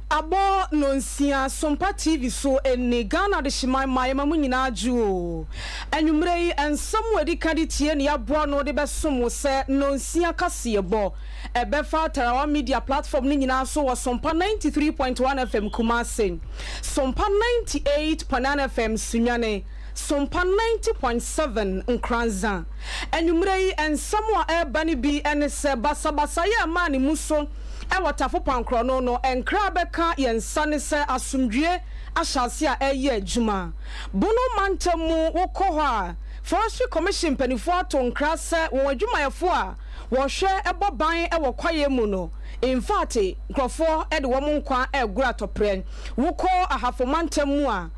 Abɔ nonsia Sompa TV so ɛnni Ghana adehyeman ma yɛma mo nyinaa adwo oo. Anwummerɛ yi nsɛm a ɛdi ka de tie ne yɛaboa ano de bɛsom wo sɛ nonsia kaseɛbɔ. Ɛbɛfa Tarawa Media platform no nyinaa so wɔ Sompa 93.1 FM Kumasi, Sompa 98.9 FM Sunyani, Sompa 90.7 Nkoranza. Anwummerɛ yi nsɛm a ɛreba no bi ne sɛ basabasayɛ a ɛmaa ne mu so wɔ Tafo Pankorɔno no, nkra a bɛka yɛn nsa ne sɛ asomdwie ahyɛ ase a ɛreyɛ adwuma. Bono mantam mu wokɔ hɔ a, Forestry Commission mpanimfoɔ ato nkra sɛ wɔn adwumayɛfoɔ a wɔhwɛ bɔ ban wɔ kwaeɛ mu no, infact nkurɔfoɔ de wɔn nkwa regoro atɔprɛ. Wokɔ Ahafo mantam mu a,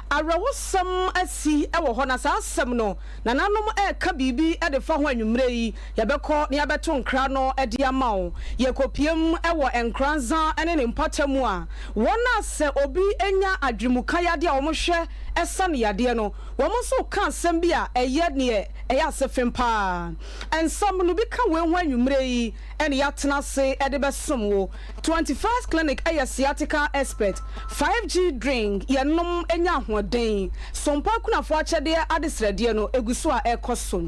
awerɛhosɛm asi wɔ hɔ na saa asɛm no nananom reka biribi de fa ho anwummerɛ yi. Yɛbɛkɔ na yɛabɛto nkra no de ama wo. Yɛkɔpiam wɔ Nkoranza ne ne mpɔtam a, wɔn a sɛ obi nya adwenemuka yadeɛ a wɔhwɛ sa no yadeɛ no, wɔn nso reka asɛm bi a ɛyɛ neɛ ɛyɛ asefem pa ara. Nsɛm no bi ka wei ho anwummerɛ yi na yɛatena ase de bɛsom wo. 21st Clinic yɛ sciatica expert, 5G drink, yɛnom nya ahoɔden, Sompa akunafoɔ akyɛdeɛ adesrɛdeɛ no ɛgu so a ɛrekɔ so.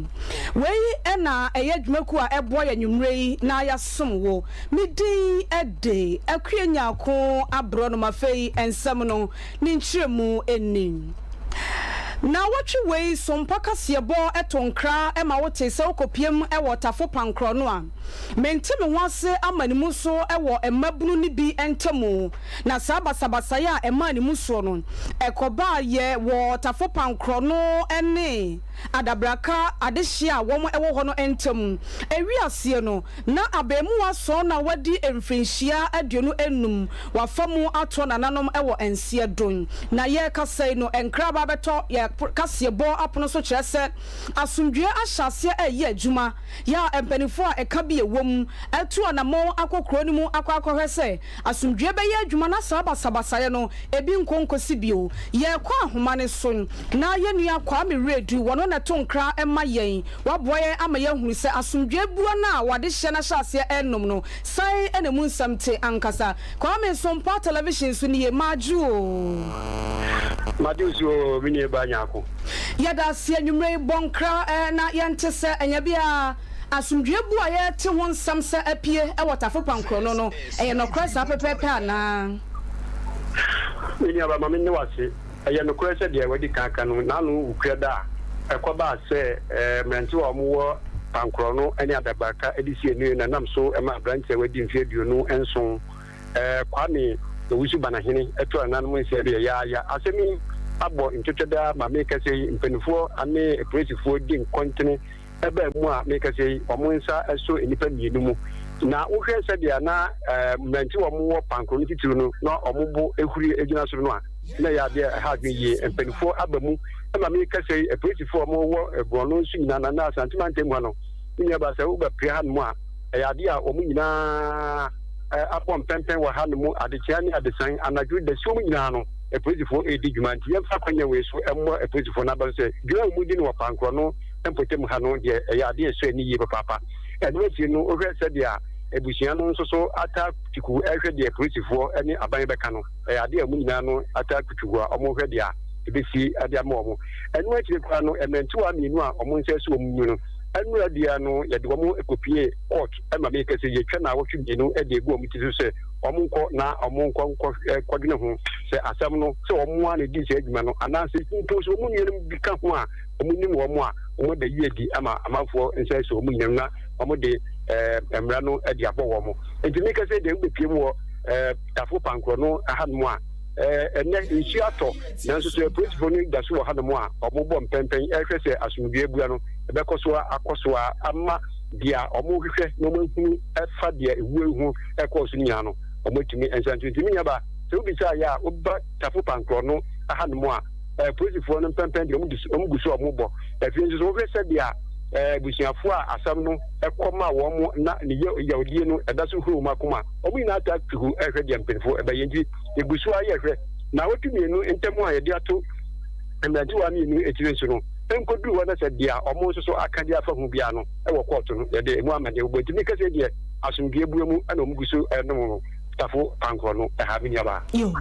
Wei na ɛyɛ dwumakuo a ɛboa yɛn anwummerɛ yi na yɛasom wo. Me din de Akua Nyarko Aborɔnoma afei nsɛm no ne nkyerɛmu ni. Naawɔtwe wei Sompa kaseɛbɔ to nkra ma wote sɛ wokɔpiam wɔ Tafo Pankorɔ no a, Mente me ho ase ama ne mu so wɔ mmabunu no bi ntamu, na saa basabasayɛ a ɛmaa ne mu soɔ no, ɛkɔbaa yɛ wɔ Tafo Pankorɔ no ne Adabraka adehyeɛ a wɔn wɔ hɔ no ntam. Ɛwii aseɛ no, na abɛɛmuwa sɔn a wadi mfirinhyia 25, wafa mu atoɔ nananom wɔ nseɛ do. Na yɛrekasa yi no, nkra aba abɛtɔ yɛ kaseɛbɔ apono so kyerɛ sɛ asomdwoeɛ ahyɛ aseɛ reyɛ adwuma. Yɛ a mpanyimfo a ɛka bi wom atu anammɔn akɔ kurow no mu akɔ akɔhwɛ sɛ asomdwoe bɛyɛ adwuma na saa basabasayɛ no ebi nkɔ nkosi bio. Yɛrekɔ ahoma no so na yɛn nua Kwame Wiredu, wɔno na ɛto nkra ma yɛn. Waboa yɛn ama yɛahunu sɛ asomdwoe bua no a wɔade hyɛ no ahyɛaseɛ renom no, sɛn na emu nsɛm te ankasa. Kwame Sompa Television so nie, Madwo oo. Madwo nso oo, me nua baa Nyarko. Yɛda ase anwumerɛ yi bɔ nkra na yɛnte sɛ ɛnyɛ biara asomdwoeɛ bu a yɛrete ho nsɛm sɛ apue wɔ Tafo Pankorɔno no, ɛyɛ nɔkorɛ saa pɛpɛɛpɛ anaa? Me nuaba, ma menne wo ase. Ɛyɛ nokorɛ sɛ deɛ wadi kan aka no, n'ano wukura da a ɛkɔbaa sɛ mmerantewa a wɔwɔ Pankorɔno ne Adabraka de sii ani na ɛnam so maa aberanteɛ a wadi mfeɛ 27 Kwame Owusu Banahene too nananom nsa bi yaaya. Asɛm yi abɔ ntwɛtwɛ daa ma mekasa yi, mpanimfoɔ ne apolisifoɔ di nkɔntene baa mu a mekasa yi, wɔn nsa sɔ nnipa mmienu mu. Na wohwɛ sɛdeɛ na mmerantewa a wɔwɔ Pankoro no titiriw no na wɔn bo huri gyina soro no a, na ɛyɛ adeɛ a ɛha adwene yie. Mpanimfoɔ aba mu ma mekasa yi, apolisifoɔ a wɔwɔ borɔno nso nyinaa na na Asante mantam ha no, me nuabaa sɛ wobɛpere hanom a, ɛyɛ adeɛ a wɔn nyinaa abɔ mpɛmpɛn wɔ hanom adekyea ne adesan, anadwo dasuo mu nyinaa no, apolisifoɔ redi dwuma. Nti yɛmfa akwannya wei so mmɔ apolisifoɔ no aba so sɛ dwuma a wɔdi no wɔ Pankorɔ no mpɔtam ha no deɛ, ɛyɛ adeɛ a ɛsɔ ani yie papaapa. Ɛno akyiri no, wohwɛ sɛdeɛ abusua no nso so ataa kutuku rehwɛ deɛ apolisifoɔ ne aban bɛka no, ɛyɛ adeɛ a wɔn nyinaa no ataa kutuku a wɔrehwɛ deɛ ɛbɛsi de ama wɔn. Ɛno akyiri koraa no, mmerantewa mmienu a wɔn nsa asi wɔn mu no, nnora dua no, yɛde wɔn kɔpuee court ma meka sɛ yɛtwa naawɔtwe mmienu de agu wɔn ti so sɛ wɔn nkɔ na wɔn nkɔ nkɔdwene ho sɛ asɛm no sɛ wɔn ara na ɛdii saa adwuma no anaasɛ mpo sɛ wɔn nuanom bi ka ho a wɔn nim wɔn a wɔn ada yi adi ama amanfoɔ nsa asi wɔn nyinam na wɔn de mmara no de abɔ wɔn. Nti meka sɛ deɛ wobɛpie mu wɔ Tafo Pankorɔ no hanom a ɛnɛ nsuo atɔ nanso sɛ apolisifoɔ no da so wɔ hanom a wɔbɔ mpɛmpɛn ɛhwɛ sɛ asomdwoeɛ abua no ɛbɛkɔ so akɔ so ama deɛ wɔhwehwɛ na wɔahunu ɛfa deɛ ɛwuo ho ɛkɔɔ so no nyinaa no wɔatumi nsa nto. Nti me nuaba sɛ wobisa yɛ a woba Tafo Pankorɔ no hanom a apolisifoɔ no mpɛmpɛn deɛ wɔn gu so a wɔbɔ. Afei nso so wohwɛ sɛdeɛ abusuafoɔ a asɛm no ɛkɔ ma wɔn na ne yawdie no ɛda so huru wɔn akoma, wɔn nyinaa taa tugu ɛhwɛ deɛ mpanimfoɔ ɛbɛyɛ. Nti yɛgu so ara yɛhwɛ. Naawɔtwe mmienu ntam a yɛde ato mmerantewa mmienu akyire nso no, ɛnkɔduru hɔ na sɛ deɛ wɔn nso so aka de afa ho biara no wɔ kɔɔto no, yɛde emu ama deɛ wɔbɔ. Nti meka sɛ deɛ asomdwoeɛ bua mu na wɔn gu so ɛnom no. Tafo Pankorɔ no ɛha me nuabaa. Yo.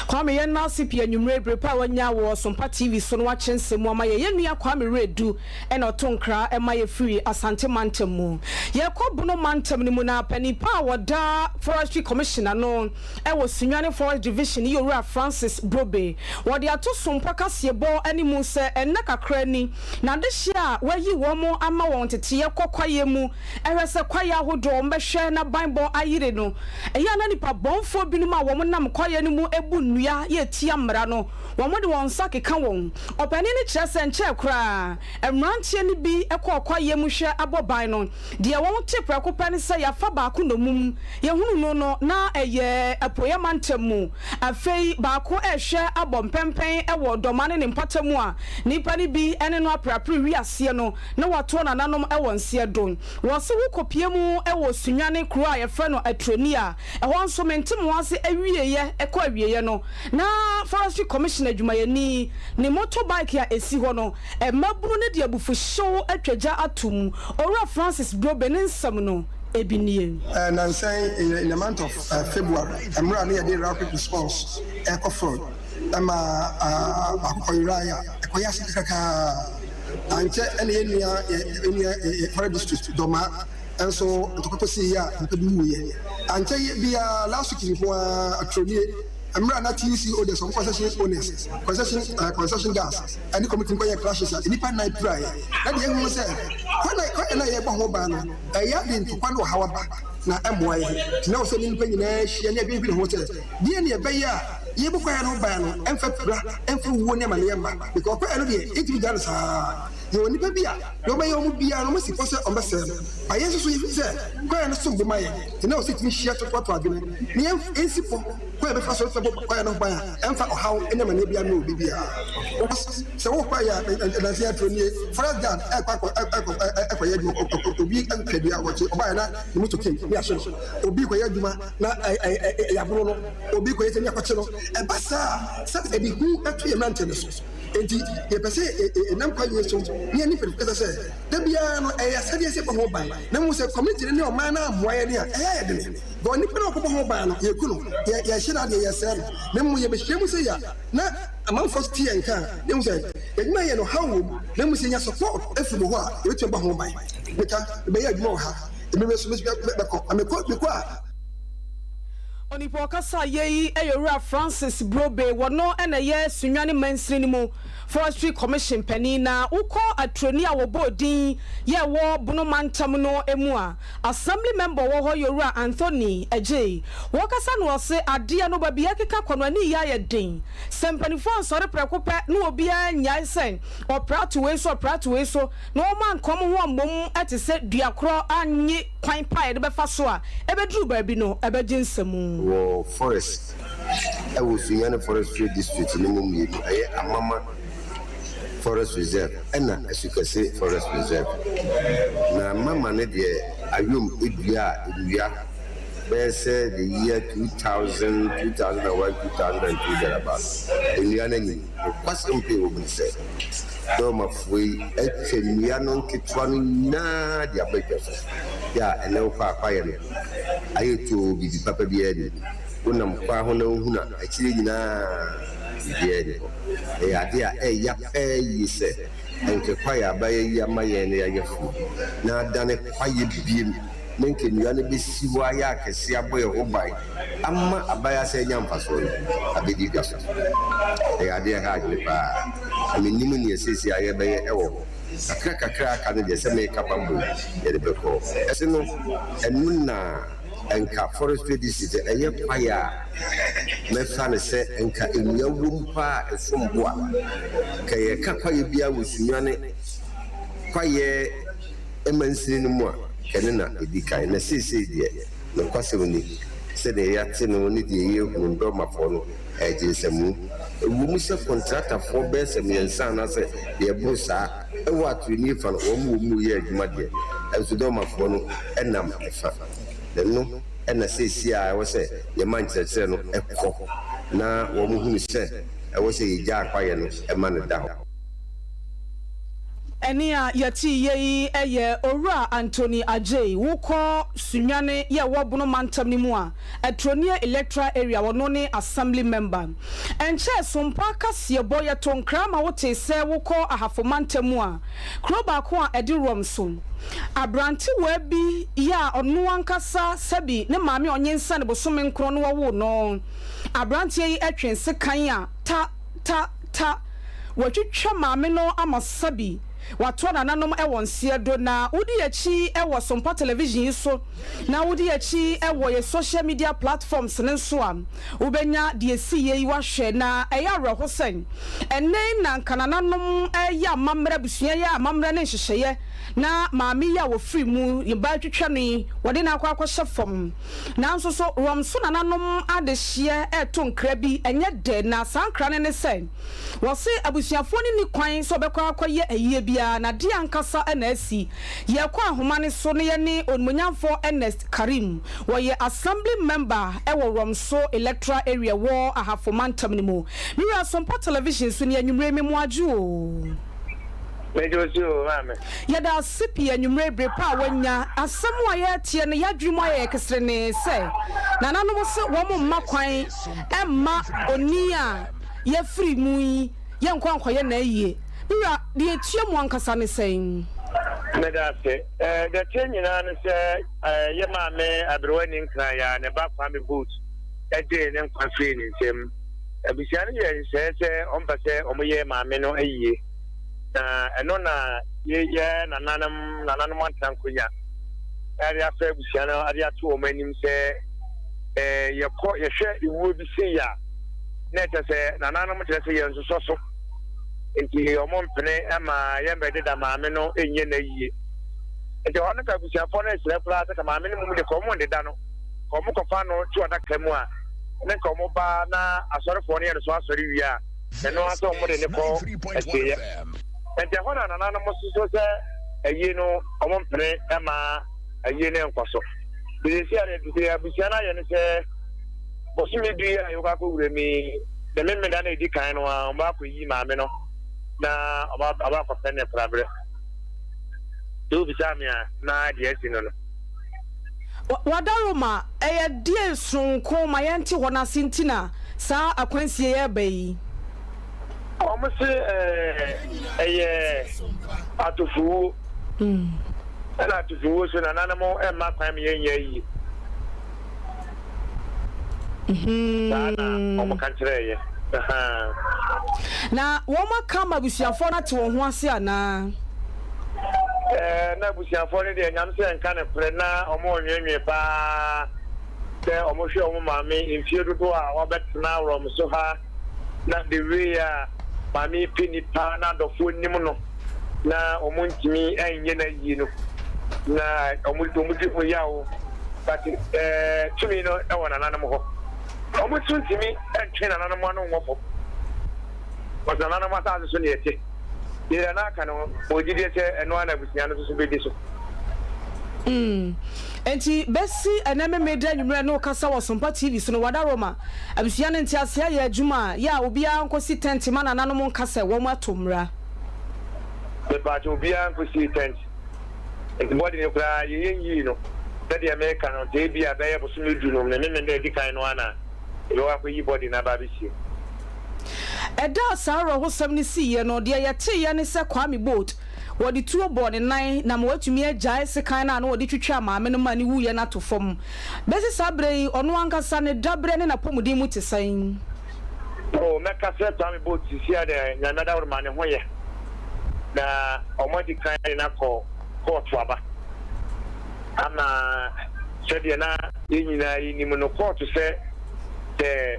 Kwame yɛn nna ase pii anwummere bere pa a wanya wɔ Sompa TV so na wakyɛ nsɛm mu ama yɛn. Yɛn nua Kwame Wiredu na ɔto nkra ma yɛ firi Asante mantam mu. Yɛkɔ Bono mantam no mu na panin pa a wɔda Forestry Commission ano wɔ Sunyani Forest Division yi Owura Francis Brobe. Wɔde ato Sompa kaseɛbɔ anim sɛ ɛnnɛ kakra ni na adehyeɛ a wɔayi wɔn ama wɔn nteteeɛ kɔ kwaeɛ mu hwɛ sɛ kwaeɛ ahodoɔ a wɔbɛhwɛ na banbɔ ayere no. Ɛyɛ a na nnipa bɔnfoɔ binom a wɔnam kwaeɛ no mu bu nnua yɛ tia mmara no, wɔde wɔn nsa keka wɔn. Ɔpanin no kyerɛ sɛ nkyɛɛ koraa, mmeranteɛ no bi kɔɔ kwaeɛ mu hwɛ abɔ ban no. Deɛ wɔte prɛko pɛ ne sɛ yɛafa baako nnommum. Yɛhunuu no no, na ɛyɛ Apueeɛ mantam mu. Afei baako rehwɛ abɔ mpɛmpɛn wɔ Dɔma ne ne mpɔtam a nnipa no bi ne no apreapre wiaseɛ no. na wɔatoa nananom wɔ nseɛ do. Wɔse wo kɔpie mu wɔ Sunyani kuro a yɛfrɛ no Aturoni a, ɛhɔ nso mente mo ase awieɛ kɔ awieɛ no, na Forestry Commission adwumayɛni ne motor bike a ɛsi hɔ no, mmabunu no de abufuhyew atwa gya ato mu. Owura Francis Brobe ne nsɛm no bi nie. Nnansa yi, in the month of February, mmerɛ a na yɛde rapid response rekɔ field ma baako kɔyeraeɛ a, ɛkɔyɛ ase kakrakaa. Ankyɛ na yɛn nua yɛn nua yɛ Kwara district Dɔmaa nso ntɔkwa kɔsii yɛ a nnipa bi wuiɛ. Ankyɛ yɛ biara last week nko ara Atronie mmerɛ a na TUC owners wɔn concession owners concession eh, concession guards ɛne committee no kɔyɛɛ clashes a nnipa nnan piraeɛ. Na deɛ ɛhu ne sɛ kwan a kwan a yɛrebɔ ho ban no ɛyɛ ade ntɔkwa ne ɔhaw aba na ɛmmoa yɛn. Nti na ɛwɔ sɛ nnipa nyinaa hyia ne adwendwene ho sɛ deɛn na yɛbɛyɛ a Yɛbu kwaeɛ no ho ban no ɛmfa pira ɛmfa wuo ne amaneɛ mma because kwaeɛ no deɛ yɛntumi gya no saa. Yɛwɔ nnipa bi a deɛ wɔbɛyɛ wɔn biara no wɔasi pɔ sɛ wɔbɛsɛe no but yɛn nso so yɛfiri sɛ kwaeɛ no som bo ma yɛn nti na ɛwɔ sɛ yɛtumi hyia toatoa adwene na yɛnsi pɔ kwan a yɛbɛfa so bɛbɔ kwaeɛ no ho ban a ɛmfa ɔhaw ne amaneɛ biara mma obi biara. Because sɛ wowɔ kwaeɛ a nansa yi aturo nie forest guard ɛkɔ akɔ ɛkɔ ɛkɔyɛ adwuma obi twa dua wɔkye ɔbaeɛ na ne moto came ne yɛahye no obi kɔyɛ adwuma na yɛaboro no. Obi kɔyɛ sɛ nea kɔkye no. Ɛba saa a, sɛ ɛde hu to yɛn mmerante no so. Enti yɛpɛ sɛ yɛnam kwan yi so ne yɛne mpanyimfo kasa sɛ, da biara no, ɛyɛ asɛdeɛ sɛ yɛbɔ ho ban. Na mmom sɛ community no ne ɔman no ammoa yɛn a, ɛyɛ ayɛ dene. Because nipa no a ɔkɔbɔ ho ban no, yɛku no, yɛhye no adeɛ, yɛsɛe no. Na mmom yɛbɛhyia mu sei a, na amanfoɔ te yɛn nka a, na yɛhu sɛ yɛn adwuma a yɛyɛ no, ɔhaw wɔ mu. Na mmom sɛ yɛnya support firi mo hɔ a, yɛbɛtumi abɔ ho ban. Meka, mebɛyɛ adwuma wɔ ha, mmerɛ bi nso mɛkɔ. Na mekɔ a. Onipa a ɔkasa yɛ yi yɛ Owura Francis Brobe, wɔno na ɛyɛ Sunyani mansini no mu Forestry Commission panin. Na wokɔ Aturoni a wɔbɔɔ din yɛ ɛwɔ Bono mantam no mu a, Assembly member ɔwɔ hɔ yɛ Owura Anthony Adjei. Wɔkasa no ɔse adeɛ no baabi ɛkeka kɔ no ani yɛ ayɛ den. Sɛ mpaninfoɔ ansɔre prɛko pɛ na obiara annyae sɛ ɔpra ato wei so ɔpra ato wei so na wɔn anka wɔn ho ammom te sɛ dua korɔ annye kwan pa a yɛde bɛfa so a ɛbɛduru baabi no, ɛbɛgye nsamu. Wɔ forest ɛwɔ Sunyani Forestry District no mu mmienu, ɛyɛ Amama Forest Reserve ɛna Asukɛse Forest Reserve. Na Amama no deɛ ayom dua a nnua bɛyɛ sɛ the year 2000, 2001, 2002 thereabout, nnua no anyini. Nokwasɛm pii wɔ mu ne sɛ, Burmafoɔ yi atwa nnua no nketewa no nyinaa de aba dwa so. Yɛ a ɛnnɛ wokɔ a kwaeɛ no ayɛ too, biribi papa biara nni mu. Wonam kwan ho na wohunu a, akyire nyinaa biribiara nni hɔ. Ɛyɛ adeɛ a ɛya paa yie sɛ ɛnkɛ kwaeɛ a abayɛ yi ama yɛn no yɛayɛ fo na adane kwaeɛ biem na nka nnua no bɛsi hɔ ayɛ akɛseɛ abɔ yɛn ho ban ama aban asan anya mfasoɔ no abɛdi dwa so. Ɛyɛ adeɛ a ɛha adwene pa ara, na mennim deɛ seesei ara yɛbɛyɛ wɔ hɔ. Kakra kakra a aka no deɛ, sɛ mereka bammɔ yi, yɛde bɛkɔ. Ɛse no, ɛno na nka Forestry District ɛyɛ kwaeɛ a mɛfa no sɛ nka nnua wom pa ara a ɛsom bo a, nka yɛreka kwaeɛ biara wɔ Sunyani kwaeɛ mansini no mu a, nka ɛno na ɛdi kan. Na seesei deɛ, Nokwasɛm ni, sɛnea yɛate no ne deɛ yɛrehu no, Burmafoɔ no regye nsamu. Ɛwom sɛ kɔntratafoɔ bɛyɛ sɛ mmiɛnsa anaasɛ deɛ ɛboro saa wɔ atreneefa no, wɔn wɔ mu reyɛ adwuma deɛ, nanso Burmafoɔ no nam ɛfa. Na ɛno na seesei a ɛwɔ sɛ yɛma nkyerɛkyerɛ no kɔ na wɔhunu sɛ ɛwɔ sɛ yɛgyaa kwaeɛ no ma no da hɔ. Ɛnne a yɛteeɛ yi yɛ Owura Anthony Adjei. Wokɔ Sunyani yɛ ɛwɔ Bono mantam no mu a, Atronie Electoral Area, ɔno ne Assembly Member. Ɛnkyɛɛ Sompa kaseɛbɔ yɛto nkra ma wotee sɛ wokɔ Ahafo mantam mu a, kuro baako a ɛde Rome so. Aberantewaa bi yɛ a ɔno ankasa sɛbi ne maame a ɔnyinsɛn bosome nkron no wɔwoo no. Aberanteɛ yi twe sekan a ta, ta, ta, watwitwa maame no ama sɛbi watoa nananom wɔ nseɛ do. Na wodi akyi wɔ Sompa Television yi so na wodi akyi wɔ yɛ social media platforms no nso a, wobɛnya deɛ ɛsiiɛ yi wahwɛ. Na ɛyɛ awerɛho sɛ ɛnnɛ yi na anka nananom reyɛ amammerɛ, abusua yi amammerɛ ne nhyehyɛeɛ na maame yi a wɔfiri mu, ne ba retwitwa no yi, wɔde no akɔ akɔhyɛ fam. Nanso so Rome so nananom adehyeɛ reto nkra bi? Ɛnyɛ dɛ, na saa nkra no ne sɛ, wɔse abusuafoɔ no nni kwan sɛ wɔbɛkɔ akɔyɛ ayie biara, na deɛ ankasa na asi? Yɛrekɔ ahoma no so na yɛne Onimuonyamfoɔ Ernest Karim, wɔyɛ Assembly Member wɔ Rome so Electoral Area wɔ Ahafo Mantam no mu. Me wura Sompa Television so ni anwummere yi, me moadwo oo. Megye wo so oo maame. Yɛda ase pii anwummere bere pa a woanya. Asɛm a yɛreteɛ no, y'adwene mu ayɛ yɛ keserenee sɛ nananom se wɔn mma kwan mma onii a yɛafiri mu yi yɛnkɔ ankɔyɛ n'ayie. Me wura, deɛ ɛtua mu ankasa ne sɛn? Meda ase. Deɛ ɛteɛ nyinaa ne sɛ yɛ maame Aberewa Ninkran a ne ba Kwame Booth gyee ne nkwa firii ne nsam. Abusua no yɛɛ nhyehyɛeɛ sɛ wɔmpɛ sɛ wɔyɛ maame no ayie. Na ɛno na yɛ nananom nananom atena nkonya de afrɛ abusua no de ato wɔn anim sɛ yɛkɔ yɛhwɛ ewuo bi sei a na ɛkyɛ sɛ nananom kyerɛ sɛ yɛn nsosɔ so nti wɔn mpene ma yɛn bɛdeda maame no nyɛ n'ayie nti hɔ no ka abusuafoɔ no ɛsrɛ koraa sɛ ka maame no mum de kɔ wɔn ndeda no ka wɔn kɔfa no to adaka mu a ne nka wɔn ba na asɔrefoɔ no yɛ no so asɔre wie a Ɛno ara sɛ wɔde no kɔ asieeɛ. Nti ɛhɔ na nananom soso sɛ ayie no wɔmpene ma ayie no nkɔ so. Nti seesei a deɛ abusua no ayɛ ne sɛ bosome du yi a yɛkɔ akɔwura mu yi, ne Memeda no a ɛdi kan no ara wɔbɛ akɔyi maame no na wɔabɛ akɔpɛ ne koraberɛ. Nti wobisaa me a na deɛ asi no no. Wadaroma, ɛyɛ deɛn sononko ma yɛnte hɔ no ase nti na saa akwansie yi reba yi? Wɔn se ɛyɛ atofowuo. Ɛna atofowuo so nananom mma kwan ma yɛnyɛ ayie. Saa na wɔn ka kyerɛɛ yɛ. Na wɔn aka ama abusuafoɔ no ate wɔn ho ase anaa? Ɛɛ, na abusuafoɔ no deɛ, Nyame sɛ nka nokorɛ, na wɔn renwenwen paa sɛ wɔn hwɛ wɔn maame mfie dodoɔ a wabɛtena wɔn so ha, na the way a maame yi pɛ nipa na adɔfoɔ nim no, na wɔn ntumi nyɛ no ayie no, na wɔn wɔn di ho yaw, but ɛɛ tumi no wɔ nananom hɔ, wɔn nso ntumi ntwe nananom ano nwɔ fam, wɔsɛ nananom asase so na yɛte. Deɛ na aka no, mewɔ gyidie sɛ ɛno ara na abusua no nso so bɛdi so. Mm. Enti bɛsi ɛnɛ Memeneda anwummerɛ ne wo kasa wɔ Sompa TV so no, Wada Roma abusua no nteaseɛ ayɛ adwuma a, yɛ a obiara nkɔsi tɛnte ma nananom nka sɛ wɔn ato mmra. Mepaakyɛw obiara nkɔsi tɛnte. Nti bɔde no koraa yɛyɛ nyii no sɛdeɛ meka no, nti ebia bɛyɛ bosome du no ne Memeneda a ɛdi kan no ara na yɛbɛkɔ akɔyi bɔde no aba abɛsie. Ɛda a saa awerɛhosɛm no siiɛ no, deɛ yɛteeɛ ne sɛ Kwame Boat, wɔde tuo bɔɔ ne nan na ma watumi agyae sekan no a na ɔde twitwaa maame no ma no wuiɛ no ato fam. Bɛsi saa berɛ yi, ɔno ankasa ne daberɛ ne n'apɔmuden mu te sɛn? Oh, mɛka sɛ Kwame Boat sisi a deɛ Nyame adaworoma ne ho yɛ, na wɔadi kan de no akɔ kɔɔto aba ama sɛdeɛ na yɛn nyinaa yɛnim no, kɔɔto sɛ sɛ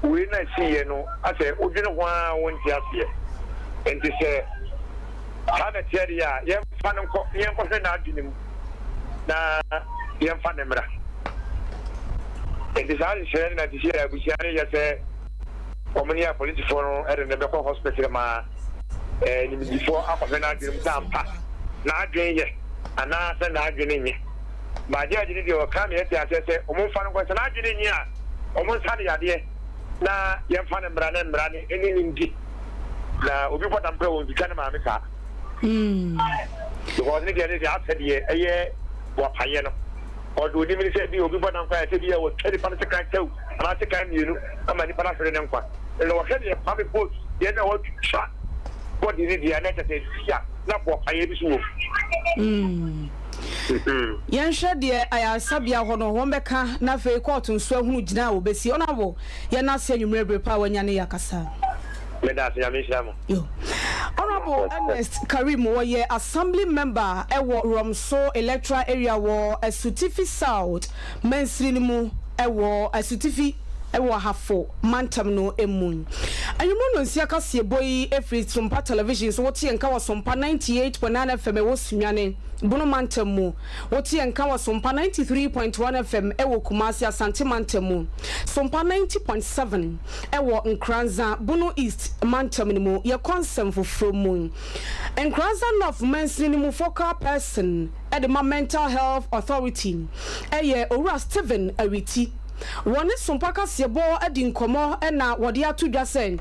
wei na ɛsiiɛ no asɛ wodwene ho ara wonte aseɛ. Nti sɛ saa na ɛteɛ deɛ a, yɛmfa no nkɔ na yɛnkɔhwɛ n'adwene mu na yɛmfa no mmra. Nti saa nhyehyɛeɛ no na te sɛ abusua no yɛ sɛ wɔn ne apolisifoɔ no de no bɛkɔ hospital ma nimdifoɔ akɔhwɛ n'adwene mu sɛ ampa n'adwene yɛ anaasɛ n'adwene nyɛ. But judge no deɛ ɔka ma yɛte aseɛ sɛ wɔn mfa no nkɔ sɛ n'adwene nye a wɔn nsa no yadeɛ na yɛmfa no mmra na mmra no ɛne no ndi na obi bɔ dam koraa wɔntwitwa ne maame saa. Because ne deɛ ne deɛ asɛ deɛ ɛyɛ boapayɛ no. Ɔde onim ne sɛ bi obi bɔ nam kwan sɛ bi a wɔtwa nipa no sekan kyɛw anaa sekan mmienu ama nipa no ahwere ne nkwa. Na wɔhwɛ deɛ Kwame Boat deɛ na wɔatwitwa body ne deɛ na ɛkyɛ sɛ bi a na boapayɛ bi so wɔ mu. Yɛnhwɛ deɛ ayaresabea hɔ no wɔbɛka na afei kɔɔto nso ahunu gyina a wɔbɛsi. Honourable, yɛn ase anwummerɛ bere pa a wanya ne yɛakasa. Meda ase, Nyame nhyira mo. Yo. Honourable Ernest Karim, wɔyɛ Assembly Member wɔ Rɔmso Electoral Area wɔ Asutifi South mansini no mu wɔ Asutifi wɔ Ahafo mantam no mu. Anwummerɛ nnɔnsia kaseɛbɔ yi firi Sompa Television so. Wote yɛn nka wɔ Sompa 98.9 FM ɛwɔ Sunyani, Bono mantam mu. Wote yɛn nka wɔ Sompa 93.1 FM ɛwɔ Kumasi, Asante mantam mu. Sompa 90.7 ɛwɔ Nkoranza, Bono East mantam no mu. Yɛkɔ nsɛm foforɔ mu. Nkoranza North mansini no mu focal person de ma Mental Health Authority yɛ Owura Stephen Awiti. Wɔne Sompa Kaseɛbɔ adi nkɔmmɔ na wɔde ato dwa sɛ,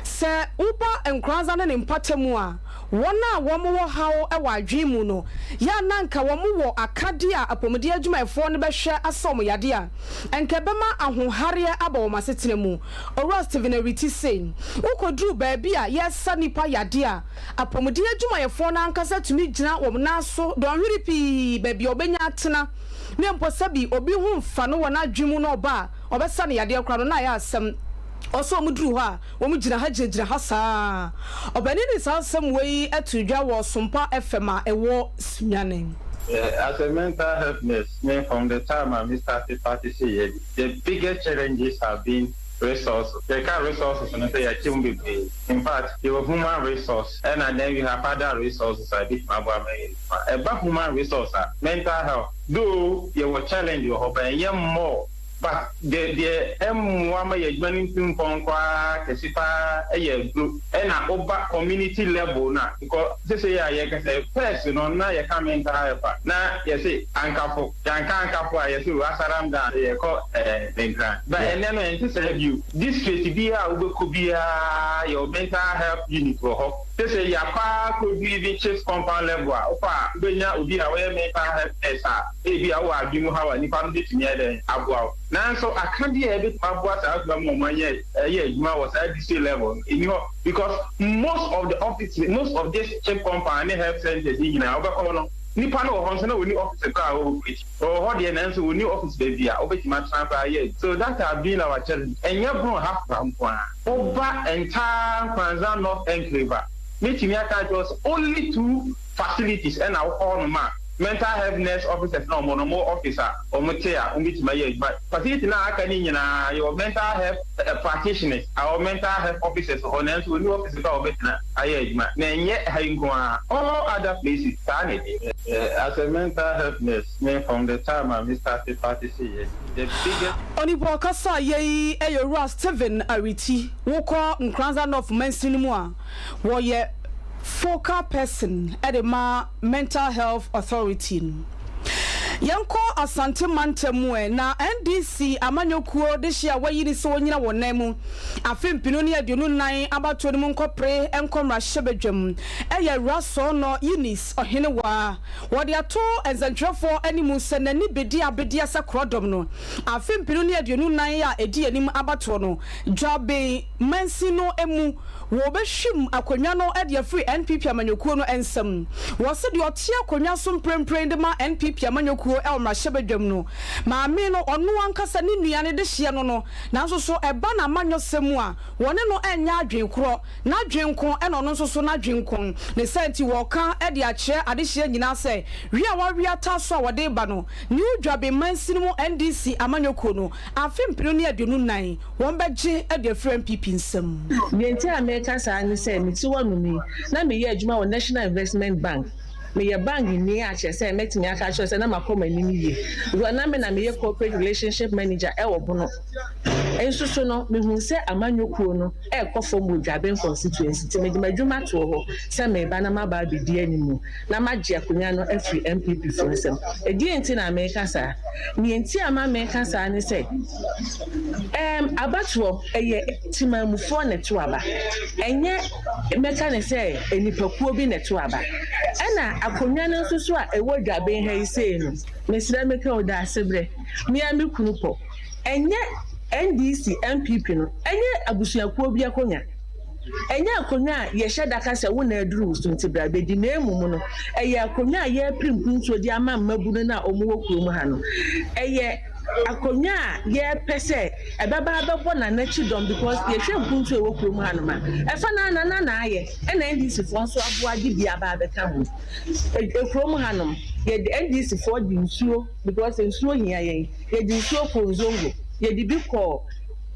sɛ woba Nkoranza ne ne mpatamu a, wɔn a wɔwɔ haw wɔ adwene mu no, yɛ a na anka wɔwɔ akadeɛ a apɔmuden adwumayɛfoɔ no bɛhwɛ asa wɔn yadeɛ a, anka ɛbɛma ahohareɛ aba wɔn asetena mu. Owura Stephen Awiti se, wokɔduru baabi a yɛresa nnipa yadeɛ a, apɔmuden adwumayɛfoɔ no ankasa tumi gyina wɔn nan so dɔnhwere pii baabi a wɔbɛnya atena, ne mpo sɛbi obi ho mfa no wɔ n'adwene mu na ɔba a ɔbɛsa no yadeɛ koraa no na ayɛ asɛm. Ɔsɛ wɔn duru hɔ a, wɔn gyina ha gyinagyina ha saa. Ɔpanin de saa asɛm wei too dwa wɔ Sompa FM a ɛwɔ Sunyani. As a mental health nurse, me from the time a me starte practice yɛ de, the biggest challenges have been resources. Yɛka resources no sɛ yɛakyɛ mu bebree. In fact, yɛwɔ human resource ɛna then we have other resources a ebetumi aboa ma yɛayɛ adwuma. Ɛba human resource a, mental health, though yɛwɔ challenge wɔ hɔ but ɛnyɛ more. But deɛ deɛ ɛmmoa ma yɛn adwuma no ntu mpɔn koraa kɛse paa yɛ aduro. Ɛna woba community level no a, because sesei a yɛkasa yi, first no na yɛka mental health a, na yɛse Ankafo, yɛanka Ankafo a yɛse o Asaram da a yɛkɔ eh, Nkran. But ɛnnɛ no ɛnte saa bio. District biara a wobɛkɔ biara yɛwɔ mental health unit wɔ hɔ. Sesei yɛakɔ ara kɔdu even chiefs compound level a, wokɔ a wobɛnya obi a ɔyɛ mental health nurse a Ebia wowɔ adwene mu haw a nnipa no betumi ayɛ dɛn aboa wo. Nanso akadeɛ a ebetumi aboa saa adwuma ma wɔn ayɛ ayɛ adwuma wɔ saa district level no, enni hɔ because most of the offices, most of this chip compound ne health centers yi nyinaa wobɛkɔ hɔ no, nnipa no wɔ hɔ nso na wɔnni office koraa a wɔoperate. Wɔwɔ hɔ deɛ nanso wɔnni office baabi a wobetumi atena koraa ayɛ adwuma. So that have been our challenge. Ɛnyɛ Brong Ahafo nko ara. Woba entire Nkoranza North Enclave a, metumi aka akyerɛ wo sɛ only two facilities ɛna wokɔ hɔnom a, Mental health nurse officers na wɔn no wɔwɔ office a wɔn te a wɔn betumi ayɛ adwuma. Facility no a aka no nyinaa yɛwɔ mental health practitioners awɔ mental health officers wɔ hɔ nanso wɔnni office kɔ a wɔbɛtena ayɛ adwuma. Na ɛnyɛ ha yi nko ara, all other places saa na ɛteɛ. As a mental health nurse me from the time a me starte practice yɛ the biggest. Onipa ɔkasa yei yɛ Owura Stephen Ariti. Wokɔ Nkoranza North mansini no mu a, wɔyɛ focal person de ma Mental Health Authority no. Yɛnkɔ Asante mantam mu ɛ, na NDC amanyɔkuo dehye a wɔayi no sɛ ɔnyina wɔn nan mu afe 2024 abatoɔ no mu nkɔpere nkɔ mmarahyɛbadwam yɛ Awuraa Sɔɔnɔ Eunice Ɔhenewaa. Wɔde ato nsɛntwerɛfoɔ anim sɛ n'ani bedi abedeɛ sɛ korɔdɔm no afe 2024 a ɛdi anim abatoɔ no Dwaben mansin no mu. Wɔbɛhwim akonnwa no de afiri NPP amanyɔkuo no nsam. Wɔse deɛ ɔte akonnwa so mprempren de ma NPP amanyɔkuo wɔ mmarahyɛbadwam no maame no, ɔno ankasa ne nua ne dehyeɛ no no, nanso so ɛba n'amanyɔsɛm mu a, wɔne no nyɛ adwene korɔ, n'adwene nko na ɔno nso so n'adwene nko. Ne saa nti wɔreka de akyerɛ adehyeɛ nyinaa sɛ, we a wɔawe ataa so a wɔde reba no, New Dwaben mansini mu NDC amanyɔkuo no, afe 2024, Wɔbɛgye de afiri NPP nsam. Deɛ nti a mereka saa ne sɛ, mete hɔnom yi, na meyɛ adwuma wɔ National Investment Bank. Meyɛ bank ni a kyerɛ sɛ mɛtumi aka akyerɛ wo sɛ na makɔ m'anim yie because na me na meyɛ corporate relationship manager wɔ Bono. Nso so no, mehuu sɛ amanyɔ kuo no rekɔ fam wɔ Dwaben constituency nti mede m'adwuma too hɔ sɛ mereba na maba abɛdi animu na magye akonnwa no afiri NPP foɔ nsam. Ɛdeɛn nti na mereka saa? Deɛ nti a ama mereka saa ne sɛ, ɛɛm, abatoɔ, ɛyɛ temanmufoɔ na ɛto aba, ɛnyɛ mɛka no sɛ nnipakuo bi na ɛto aba. Ɛna akonnwa no nso so a ɛwɔ Dwaben ha yi sei no, mesrɛ meka o, Daasebrɛ, me ara me kunu pɔ, ɛnyɛ NDC, NPP no, ɛnyɛ abusuakuo bi akonnwa. Ɛnyɛ akonnwa a yɛhyɛ da ka sɛ wo na aduru wo so nti bra bɛdi, na mmom no, ɛyɛ akonnwa a yɛrepere mpuntuo de ama mmabunu no a wɔwɔ kurom ha no. Ɛyɛ akonnwa a yɛrepɛ sɛ ɛbɛba abɛbɔ Nana kyidɔm because yɛhwɛ mpuntuo a ɛwɔ kurom hanom a, ɛfa no ara Nana na ayɛ, ɛna NDC foɔ nso aboa de bi aba abɛka ho. Kurom hanom, yɛde NDC foɔ de nsuo because nsuo hia yɛn, yɛde nsuo kɔɔ Nzongo, yɛde bi kɔɔ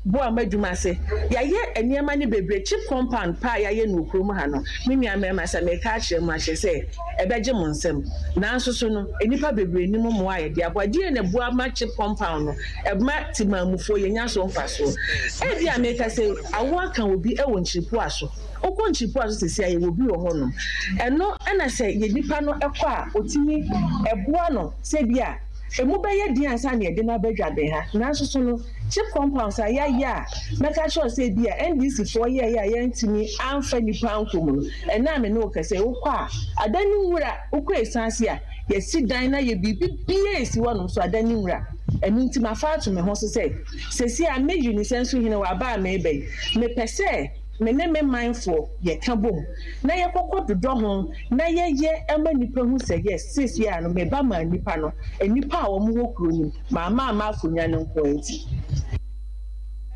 Boa m'adwuma ase. Yɛayɛ nneɛma no bebree. Chip compound pa a yɛayɛ no wɔ kurom ha no, me nua mmarima, sɛ mereka akyerɛ mo a, kyerɛ sɛ ɛbɛgye mo nsam. Nanso so no, nnipa bebree nnim mmoa a yɛde aboa. Deɛn na ɛboa ma chip compound no ma temanmufoɔ yɛnya so mfasoɔ? Ebia mereka sɛ awoɔ aka obi wɔ Nkyiripoa so. Wokɔ Nkyiripoa so seesei a, yɛwɔ bi wɔ hɔnom. Ɛno na sɛ yɛn nipa no kɔ a, ɔtumi boa no sɛ ebia Emu bɛyɛ den ansa na yɛde no aba dwaben ha. Nanso so no, chip compounds a yɛayɛ a mɛka akyerɛ wo sɛ ebia NDC foɔ yɛeɛ a yɛantumi amfa nnipa ankɔ mu no, ɛnnɛ a me ne wo kasa yi, wokɔ a, ada ne nwura, wokɔ Esuase a, yɛasi dan no ayɛ biribi biara a ɛsi hɔnom so, ada ne nwura. Ɛno nti mafa ato me ho so sɛ, seesei a me Unisɛnso hene wɔ aba a mereba yi, mepɛ sɛ me ne me manfoɔ yɛka bom na yɛkɔkɔ dodɔ ho na yɛyɛ ma nnipa hu sɛ yes seesei ara no me ba maa nnipa no, nnipa a wɔn wɔ kuro no mu, mamma amma akonwa no nko ara nti.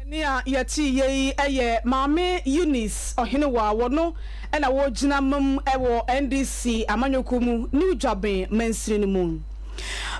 Ɛnne a yɛtee yei yɛ Maame Eunice Ɔhenewa, wɔno na wɔgyina mam wɔ NDC amanyɔkuo mu New Dwaben mansini no mu.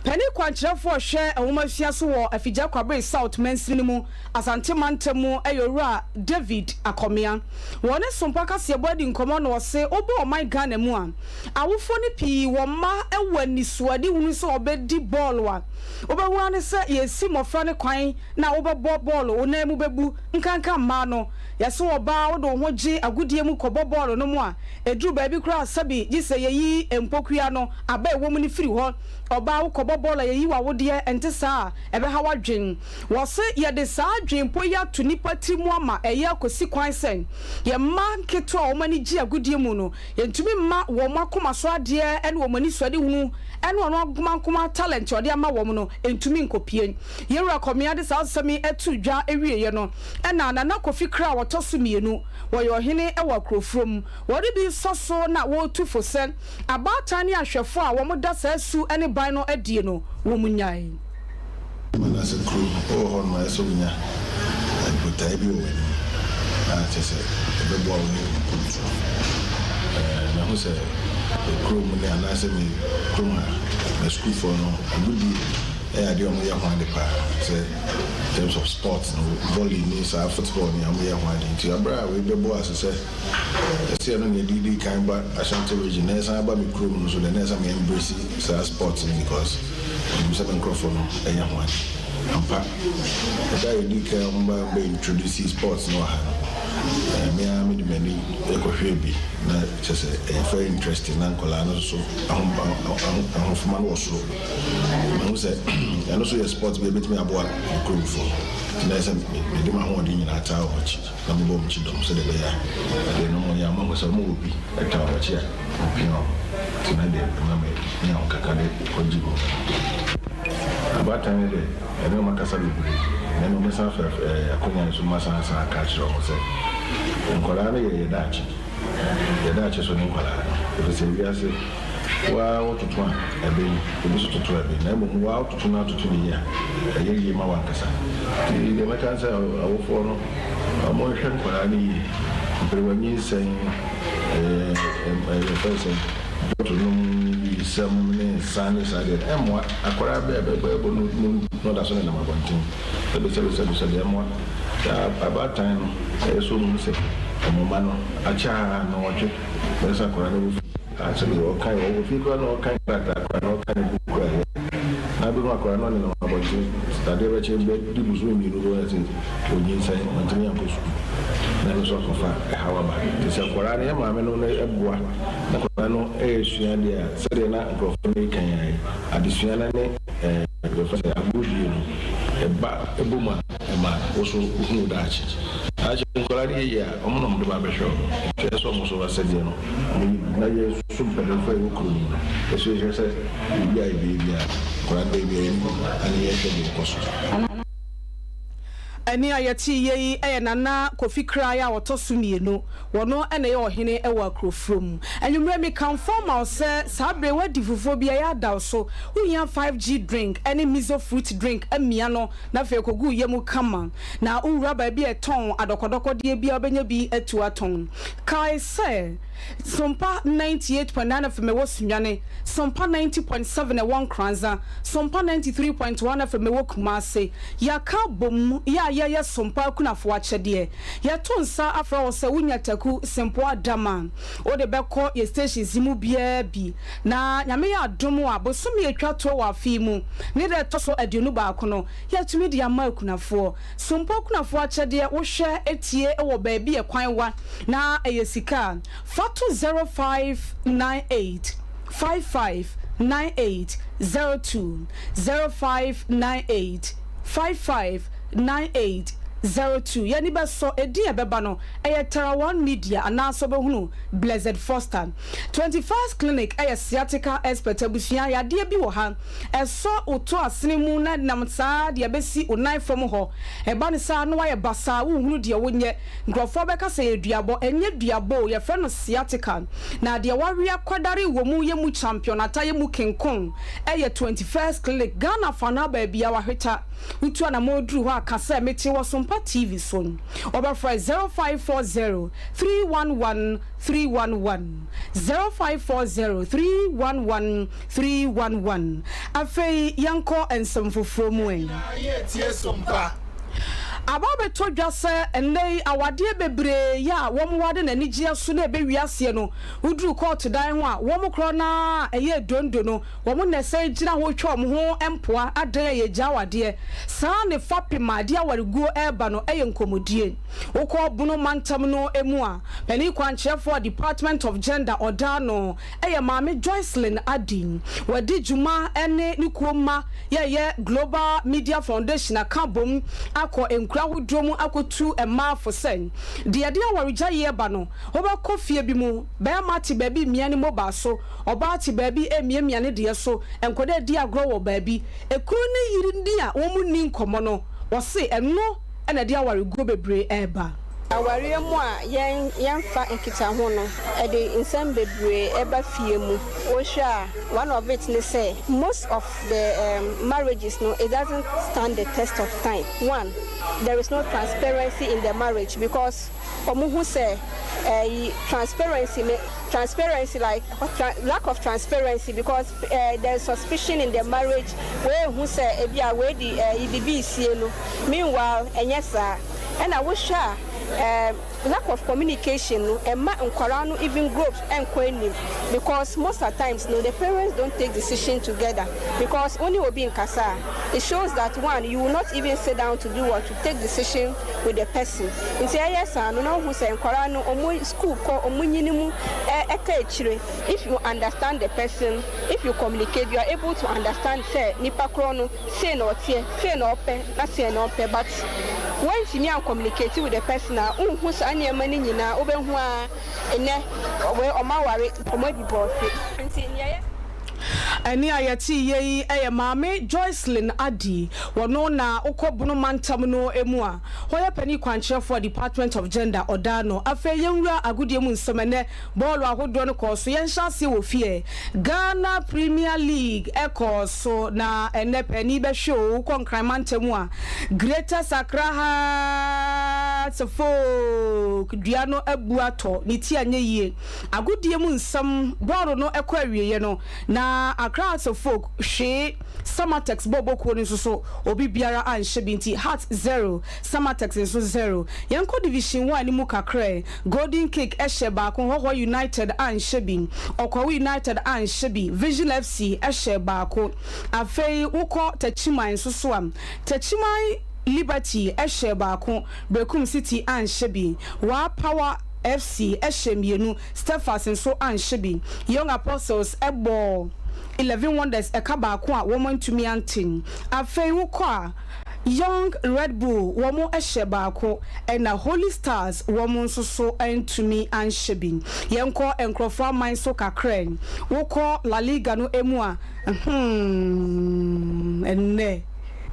Panin kwankyerɛfoɔ a ɔhwɛ nwomasua so wɔ Afigya Kwabere South mansini no mu, Asante mantam mu yɛ Owura David Akɔmea. Wɔ ne Sompa kaseɛbɔ adi nkɔmmɔ na ɔse wobɔ ɔman Ghana mu a, awofoɔ no pii wɔ mma wɔ anisoadehunu sɛ wɔbɛdi bɔɔlo a, wobɛhu ara ne sɛ yɛresi mmɔfra no kwan na wobɛbɔ bɔɔlo wo nan mu bɛbu, nkanka mmaa no. Yɛse ɔbaa wode wo ho gye agodie mu kɔbɔ bɔɔlo no mu a, ɛduru baabi koraa a sɛbe gye sɛ yɛyi mpokua no aba a ɛwɔ mu no firi hɔ. Ɔbaa wokɔbɔ bɔɔlo a yɛyi w'awodeɛ, ɛnte saa a, ɛbɛha w'adwene. Wɔse yɛde saa adwenpɔ yi ato nnipa tiri mu ama ɛyɛ akosi kwan sɛ yɛn mma nketewa a wɔn ani gye agodie mu no, yɛntumi mma wɔn akoma so adeɛ ne wɔn anisoadehunu ne wɔn ankomankoma talent a ɔde ama wɔn no ntumi nkɔpue. Yɛn Wura Kɔmea de saa asɛm yi too dwa wieeɛ no, ɛna Nana Kofi Kra a ɔtɔ so mmienu, wɔyɛ ɔhene wɔ Akurofurom, wɔde bi resɔ so na wɔretu fo sɛ abaatan ne ahwɛfoɔ a wɔda saa su ne ban no adie no, wɔnnyae. Anaasɛ kuro no, wowɔ hɔ nom a, ɛsɛ sɛ wonya botaeɛ bi wɔ w'anim a kyerɛ sɛ ɛbɛboa wo ne wo mpontuo. Mahu sɛ kurom ne anaasɛ me kurom ha, m'asukuufoɔ no, agodie yɛ adeɛ a wɔyɛ ho ade paa sɛ in terms of sports no, volley ne saa football ne wɔyɛ ho ade. Nti aberɛ a wei bɛbɔ ase sɛ ɛsɛ ɛno na ɛde di kan ba Ashanti region na ɛsan ba me kurom no so deɛ na ɛsɛ me embrace saa sports no because Menim sɛ me nkurɔfoɔ no yɛ ho ade. Ampa, ɛda a ɛdi kan a wɔba bɛ introduce sports no wɔ ha no, me ara mede m'ani kɔhwɛɛ bi na kyerɛ sɛ ɛyɛ very interesting na nkwadaa no nso ahofama no wɔ soro. Mahu sɛ ɛno nso yɛ sport bi a ɛbɛtumi aboa yɛn kuromfoɔ. Nti na ɛsɛ sɛ mede m'ahoɔden nyinaa taa wɔn akyi na mebɔ wɔn kyidɔm sɛdeɛ ɛbɛyɛ a adeɛ no wɔyɛ a wɔahu sɛ wɔwɔ bi taa wɔn akyi a. Ɔpia wo nti na deɛ ɛma me nya wo kakra de kɔ gye mu. Abaatan no deɛ ɛne wɔn akasa bebree na mmom mɛsan afa akonya yi so masan asan aka akyerɛ wɔn sɛ nkwadaa no yɛ yɛ daakye, yɛ daakye so ne nkwadaa no ɛfiri sɛ wiase wo ara wo toto a ɛbɛn obi nso toto a ɛbɛn na mmom wo ara wo toto no atoto no yie a ɛyɛ yie ma w'ankasa nti deɛ mɛka ne sɛ awofoɔ no wɔnhwɛ nkwadaa no yie mperewa nyinsɛn. Ɛɛ yɛfrɛ no sɛn, bottle nom wisɛm ne nsa ne saa deɛ no, ɛmmoa. Akwadaa bɛ bɛbɔ no no na ɔda so nenam abɔnten. Sɛbi sɛbi sɛbi sɛbi, ɛmmoa. Sɛ abaatan no, ɛyɛ sɛ wɔhu sɛ wɔn mma no akyɛ ara nnɔnwɔtwe, bɛyɛ sɛ akwadaa no wɔ fie. Sɛdeɛ ɔkan ɔwɔ fie koraa na ɔkan krataa koraa na ɔkan book koraa yɛ na abɛhu akwadaa no ɔnenam abɔnten adeɛ bɛkye bɛdi bosome mmienu bɛyɛ sɛ ɔnyinsɛn ɔntumi ankɔ sukuu na ɛno nso akɔfa ɛhaw aba. Nti sɛ akwadaa no yɛ maame no no ɛboa na akwadaa no ɛresua adeɛ a, sɛdeɛ na nkurɔfoɔ no reka yi ara yi, adesua no ne ɛɛ yɛfrɛ sɛ agorɔdie no ɛba ɛbɔ mu a ɛma wo so wohu wo daakye. Daakye nkwadaa no yɛ yie a, wɔn na wɔde ba abɛhwɛ wo. Nti ɛsɛ sɛ wɔn nso asɛdeɛ no wɔyɛ bi. Na yɛn nso mpanimfoɔ a yɛwɔ kuro no mu no, yɛn nso yɛhwɛ sɛ biribi a yɛbɛyɛ biara, nkwadaa no bɛyɛ biara yɛn ani yɛhwɛ deɛ ɛkɔ so. Ɛnne a yɛteeɛ yi yɛ Nana Kofi Krae a ɔtɔ so mmienu. Ɔno na ɛyɛ ɔhene wɔ Akurofurom. Anwummerɛ mekamfo ma wo sɛ saa berɛ yi woadi fufuo bi a ɛyɛ adaw so. Wohia 5G drink ne miso fruit drink amia no na afei kɔgu wo yam kama. Na wowura baabi a ɛtɔn adɔkɔdɔkɔdeɛ bi a wobɛnya bi atu atɔn. Kae sɛ Sompa 98.9 FM ɛwɔ Sunyani, Sompa 90.7 ɛwɔ Nkoranza, Sompa 93.1 FM ɛwɔ Kumasi. Yɛaka abom yɛ a yɛyɛ Sompa akunafoɔ akyɛdeɛ. Yɛto nsa afrɛ wo sɛ wonya Taku Sempoa Dam a, wode bɛkɔ yɛ stations yi mu biara bi. Na Nyame yɛ adom a, bosome a ɛtwa toɔ wɔ afe yi mu, ne da ɛtɔ so 21 no, yɛatumi de ama akunafoɔ. Sompa akunafoɔ akyɛdeɛ, wohwɛ tie wɔ baabi a ɛkwan wa na ɛyɛ sika a, fa to 0598 55 98 02, 0598 55 98 02. Yɛn ani bɛsɔ edin a ɛbɛba no, ɛyɛ Tara One Media anaasɛ wobɛhunu Blessed Foster. 21st Clinic yɛ sciatica expert abusua, yadeɛ bi wɔ ha, ɛsɔ wo to asene mu na ɛnam saa de abɛsi wo nan fam hɔ. Ɛba no saa na woayɛ basaa, wonhunu deɛ wonyɛ. Nkurɔfoɔ bɛka sɛ ɛyɛ duabɔ. Ɛnyɛ duabɔ o, yɛfrɛ no sciatica. Na deɛ wawe akwadare wɔ mu yɛ mu champion ata yɛ mu kenkon yɛ 21st Clinic, Ghana afanaa baabiara wahweta. Wotu anamɔn duru hɔ a ka sɛ mete wɔ Sompa TV so. Wɔbɛfrɛ 0540 311 311, 0540 311 311. Afei yɛnkɔ nsɛm foforɔ mu ɛ. Aba abɛtɔ dwa sɛ nnɛ yi awadeɛ bebree yɛ a wɔware no anigyeɛ so na ɛbɛwie aseɛ no, woduru kɔɔto dan ho a, wɔn korɔ no ara a ɛyɛ dondo no, wɔn na ɛsane gyina hɔ twa wɔn ho mpoa adan a yɛgya awadeɛ. Saa ne fapem a ɛde awareguo reba no yɛ nkɔmmɔdie. Wokɔ Bono mantam no mu a, panin kwankyerɛfoɔ a Department of Gender ɔda ano yɛ Maame Joycelyn Adi. Wadi dwuma ne ne kuo mma yɛyɛ Global Media Foundation aka abom akɔ nkuro ahodoɔ mu akɔtu mmaa fo sɛ deɛ ɛde awaregyaeɛ ba no, wobɛkɔ fie bi mu, barima te baabi remia ne mobile so, ɔbaa te baabi remiamia ne deɛ so, nkwadaa redi agorɔ wɔ baabi. Ekunu ne yere ni a wɔn nni nkɔmmɔ no, wɔse ɛno na ɛde awareguo bebree reba. Awareɛ mu a yɛn yɛnfa nkitaho no, ɛde nsɛm bebree ɛba fie mu. Wohwɛ a, one of it ne sɛ, most of the um marriages no, it doesn't stand the test of time. One, there is no transparency in the marriage because wɔn hu sɛ ɛyi transparency ne transparency like tra lack of transparency because eh, there is suspicion in the marriage, wei hu sɛ ebi a wei de ɛyi bibi resie no, meanwhile ɛnyɛ saa. Ɛna wohwɛ a eh, lack of communication no ɛmma nkwadaa no even growth ɛnkɔ anim because most at times no the parents don't take decision together because wo ne obi nkasa a it shows that one you will not even sit down to do what to take decision with the person nti ɛyɛ saa no na wohu sɛ nkwadaa no wɔn school kɔ wɔn nyini mu ɛka akyire. If you understand the person, if you communicate you are able to understand sɛ nipa korɔ no sei na ɔteɛ, sei na ɔpɛ na sei na ɔmpɛ but woantumi an communicate with the person a wonhu saa nneɛma no nyinaa wobɛhu ara nnɛ wei ɔmo aware ɔmo adivɔɔse nti nea yɛ. Ɛnne a yɛteeɛ yi yɛ Maame Joycelyn Addy. Ɔno na wokɔ Bono mantam no mu a, ɔyɛ panin kwankyerɛfoɔ Department of Gender ɔda ano. Afei yɛnwura agodie mu nsɛm ɛnnɛ. Bɔɔlo ahodoɔ no kɔɔ so. Yɛnhyɛ aseɛ wɔ fie. Ghana Premier League kɔɔ so na ɛnnɛ panin bɛhwɛ o. Wokɔ Nkran mantam a, Greatest Accra Hearts. Hearts of Oak dua no abu atɔ, ne ti anyɛ yie. Agodie mu nsɛm, Bɔɔlo no kɔ awieɛ no, na Accra Hearts of Oak hwee Samatex bɔɔlbɔ kuo no nso so, obi biara anhyɛ bi nti Hearts zero, Samatex nso zero. Yɛnkɔ Division One no mu kakra ɛ, Golden Kick hyɛ baako, Hohoe United anhyɛ bi, Ɔkwawu United anhyɛ bi, Vision FC hyɛɛ baako. Afei wokɔ Techiman nso so a, Techiman Liberty hyɛɛ baako, Berekum City anhyɛ bi, Waa Power FC hyɛɛ mmienu, Steadfast nso anhyɛ bi. Young Apostles bɔɔ Eleven Wonders ɛka baako a wɔantumi ante. Afei wokɔ a, Young Red Bull wɔn hyɛ baako, ɛna Holy Stars wɔn nso so antumi anhyɛ bi. Yɛnkɔ nkurɔfoɔ aman so kakra yi. Wokɔ La Liga no mu a, hmm, ɛnnɛ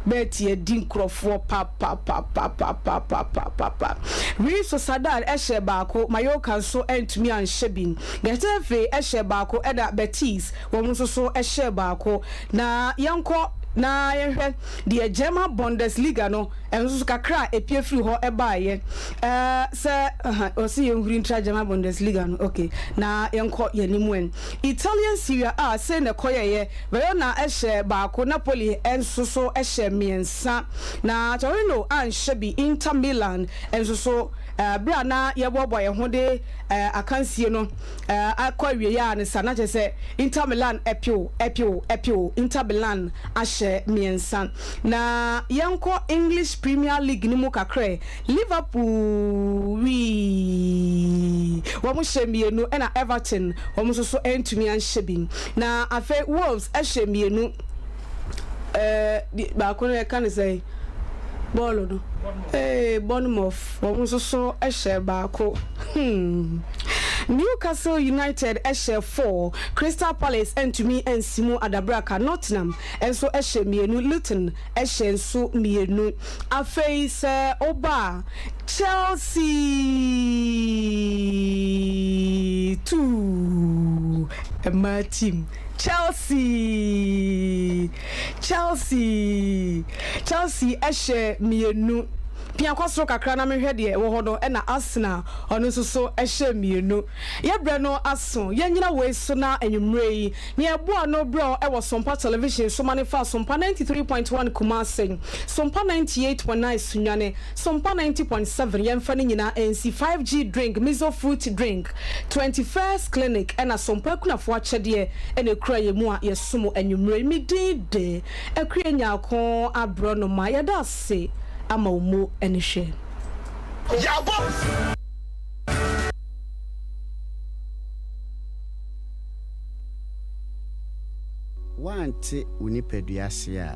Bertie adi nkurɔfoɔ papapapapapapapapa. Real Sociedad hyɛɛ baako, Mallorca nso antumi anhyɛ bi. Getafe hyɛɛ baako ɛna Betis wɔn nso so hyɛɛ baako. Na yɛnkɔ na yɛnhwɛ deɛ German Bundesliga no ɛno nso so kakra a ɛpue firi hɔ baeɛ. Ɛɛ sɛ aha ɔse yɛnhuri ntra German Bundesliga no ok na yɛnkɔ yɛn anim ɛ. Italian Serie A sei na ɛkɔyɛeɛ, Verona hyɛɛ baako, Napoli nso so hyɛɛ mmiɛnsa na Torino anhyɛ bi, Inter Milan nso so berɛ a na yɛboaboa yɛn ho de akansie no akɔ awieɛ a ne sa na kyerɛ sɛ Inter Milan ɛpew ɛpew ɛpew Inter Milan ahyɛ mmiɛnsa. Na yɛnkɔ English Premier League no mu kakra ɛ, Liverpool wii wɔn hyɛ mmienu ɛna Everton wɔn nso so antumi anhyɛ bi. Na afei Wolves hyɛ mmienu ɛɛ baako no yɛka no sɛn bɔɔlo no ee Bournemouth wɔn nso so hyɛ baako hmm Newcastle United hyɛ 4, Crystal Palace antumi ansi mu adabraka, Nottingham nso hyɛ mmienu, Luton hyɛ nso mmienu. Afei sɛ woba a, Chelsea 2, mmaa team, Chelsea, Chelsea, Chelsea hyɛ mmienu. Pia kɔ soro kakra na menhwɛ deɛ ɛwɔ hɔ no, ɛna Arsenal ɔno nso so hyɛ mmienu. Yɛ berɛ no aso, yɛnnyina wei so na anwummerɛ yi, nea ɛboa ano brɛ wo wɔ Sompa Television so ma no fa Sompa 93.1 Kumasi, Sompa 98.9 Sunyani, Sompa 90.7 yɛmfa ne nyinaa nsi 5G Drink, Mizo Fruit Drink, 21st Clinic ɛna Sompa Akunafoɔ Akyɛdeɛ ɛna ɛkura yɛn mu a yɛsom anwummerɛ yi. Me din de Akua Nyarko Aborɔnoma. Yɛda ase ama wo mu ne hwɛ. Yɛabɔ. Woante wo nipadua ase a.